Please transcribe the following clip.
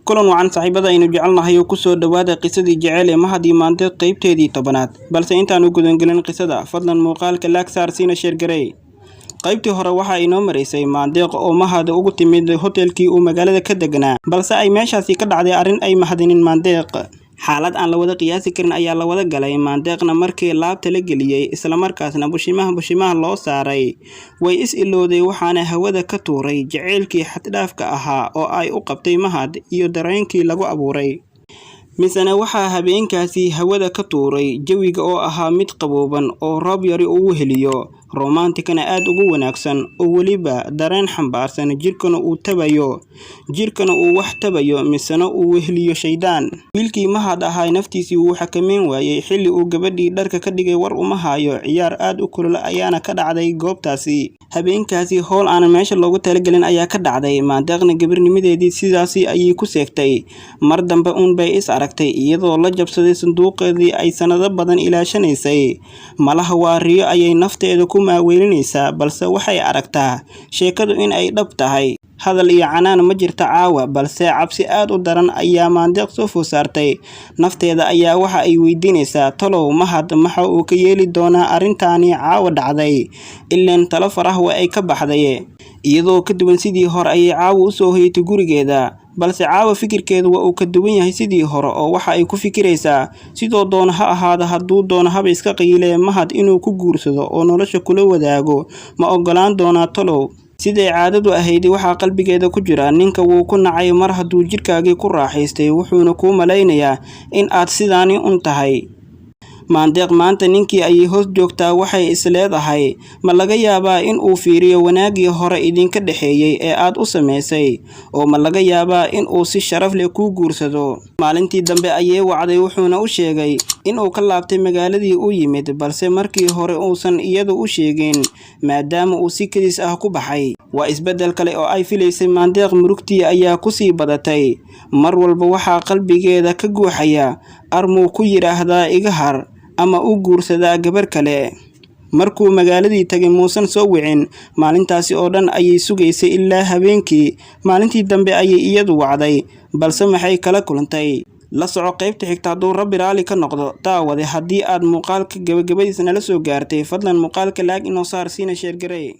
Kulan wacan, saaxiibada aynu jecelnahay oo kusoo dhawaada qisadii jecel ee Mahad iyo Maandeeq, qaybteedii 10aad. Balse intaanu gudangelin qisada, fadlan muuqaalka like saar, siina share garey. Qaybtii hore waxa inoo maraysay Maandeeq oo Mahad ugu timid hotelkii uu magaalada ka deganaa, balse ay meeshaasi ka dhacday arrin ay mahadinin Maandeeq. Xaalad aan la wada qiyaasi karin ayaa la wada galay. Maandeeqna markii laabta la geliyey, islamarkaasna bushimaha bushimaha loo saaray, way is ilowday, waxaana hawada ka tuuray jaceylkii xaddhaafka ahaa oo ay u qabtay Mahad iyo dareenkii lagu abuuray. Misena waxaa habeenkaasi hawada ka tuuray jawiga oo ahaa mid qabooban oo roob yari uu heliyo, romantikana aad ugu wanaagsan oo weliba dareen xambaarsan, jirkana uu tabayo, jirkana uu wax tabayo, misena uu weheliyo shaydaan. Wiilkii Mahad ahaa naftiisii wuu xakameyn waayey xilli uu gabadhii dharka ka dhigay. War uma hayo, ciyaar aad u kulul ayaana ka dhacday goobtaasi. Habeenkaasi howl aanan meesha loogu talagelin ayaa ka dhacday. Maandeeqna gabarnimadeedii sidaasi ayay ku seegtay. Mar dambe uun bay is aragtay iyadoo la jabsaday sanduuqeedii ay sanado badan ilaashanaysay. Malaha waa riyo ayay nafteeda ku maaweelinaysaa, balse waxay aragtaa sheekadu in ay dhab tahay. Hadal iyo canaan ma jirta caawa, balse cabsi aad u daran ayaa Maandeeq soo food saartay. Nafteeda ayaa waxa ay weydiinaysaa, talow Mahad maxa uu ka yeeli doonaa arrintaani caawa dhacday? Ileen talo farah waa ay ka baxday. Iyadoo ka duwan sidii hore ayay caawa usoo hoyatay gurigeeda, balse caawa fikirkeedu waa uu ka duwan yahay sidii hore, oo waxa ay ku fikiraysaa, sidoo doono ha ahaado, hadduu doono haba iska qayilee, Mahad inuu ku guursado oo nolosha kula wadaago ma ogolaan doonaa talow? Siday caadadu ahayd, waxaa qalbigeeda ku jira, ninka wuu ku nacay mar hadduu jidhkaagii ku raaxaystay, wuxuuna kuu malaynayaa in aad sidaani un tahay. Maandeeq maanta ninkii ayay hoos joogtaa. Waxay is leedahay, ma laga yaabaa in uu fiiriyo wanaaggii hore idinka dhexeeyey ee aad u samaysay, oo ma laga yaabaa in uu si sharaf leh kuu guursado? Maalintii dambe ayay wacday, wuxuuna u sheegay in uu ka laabtay magaaladii u yimid, balse markii hore uusan iyadu u sheegin maadaama uu si kedis ah ku baxay. Waa isbeddel kale oo ay filaysay Maandeeq. Murugtii ayaa kusii badatay. Mar walba waxaa qalbigeeda ka guuxaya, armuu ku yidhaahdaa iga har ama u guursadaa gabar kale? Markuu magaaladii tagay muusan soo wicin. Maalintaasi oo dhan ayay sugaysay ilaa habeenkii. Maalintii dambe ayay iyadu wacday, balse maxay kala kulantay? La soco qaybta xigta hadduu Rabbi raali ka noqdo. Daawade, haddii aad muuqaalka gabagabadiisa nala soo gaartay, fadlan muuqaalka like inoo saar, siina share garey.